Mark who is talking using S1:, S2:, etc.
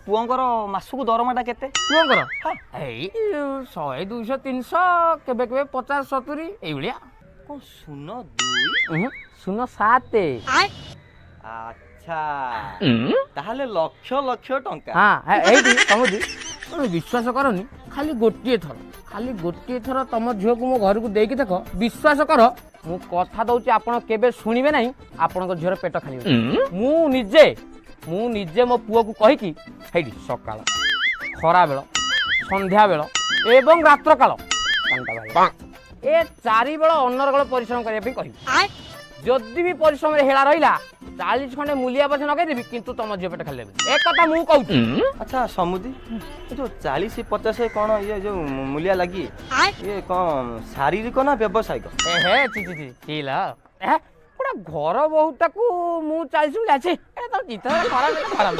S1: ପୁଅଙ୍କର ମାସକୁ ଦରମାଟା କେତେ?
S2: ପୁଅଙ୍କର ଏଇ 100, 200, 300, କେବେ କେବେ 50, 70 ଏଇଭଳିଆ।
S1: କଣ 02?
S2: 07।
S1: ଆଚ୍ଛା, ତାହେଲେ ଲକ୍ଷ ଲକ୍ଷ ଟଙ୍କା।
S2: ହଁ, ଏଇଠି ସମୁଦି, ତମେ ବିଶ୍ୱାସ କରନି, ଖାଲି ଗୋଟିଏ ଥର, ଖାଲି ଗୋଟିଏ ଥର ତମ ଝିଅକୁ ମୋ ଘରକୁ ଦେଇକି ଦେଖ। ବିଶ୍ୱାସ କର, ମୁଁ କଥା ଦଉଛି, ଆପଣ କେବେ ଶୁଣିବେ ନାହିଁ ଆପଣଙ୍କ ଝିଅର ପେଟ ଖାଲି। ମୁଁ ନିଜେ ମୋ ପୁଅକୁ କହିକି ହେଇଠି ସକାଳ, ଖରାବେଳ, ସନ୍ଧ୍ୟାବେଳ ଏବଂ ରାତ୍ରକାଳ ଏ ଚାରି ବେଳ ଅନର୍ଗଳ ପରିଶ୍ରମ କରିବା ପାଇଁ କହିବି। ଯଦି ବି ପରିଶ୍ରମରେ ହେଳା ରହିଲା, 40 ଖଣ୍ଡେ ମୂଲିଆ ପଛେ ଲଗେଇଦେବି, କିନ୍ତୁ ତମ ଝିଅ ପେଟ ଖାଲି ଦେବି, ଏ କଥା ମୁଁ କହୁଛି।
S1: ଆଚ୍ଛା ସମୁଦି, ଏ ଯୋଉ 40 50 କଣ ଇଏ ଯୋଉ ମୂଲିଆ ଲାଗି, ଇଏ କଣ ଶାରୀରିକ ନା ବ୍ୟବସାୟିକ?
S2: ଏ ହେ, ଚି ଚି ଚି ଚିଲ, ଏ ଗୋଟେ ଘର ବୋହୂଟାକୁ ମୁଁ 40 ମୂଲିଆ ଅଛି, ଏ ତମ ଚିନ୍ତାଧାରା ଖରାପ, ଖରାପ।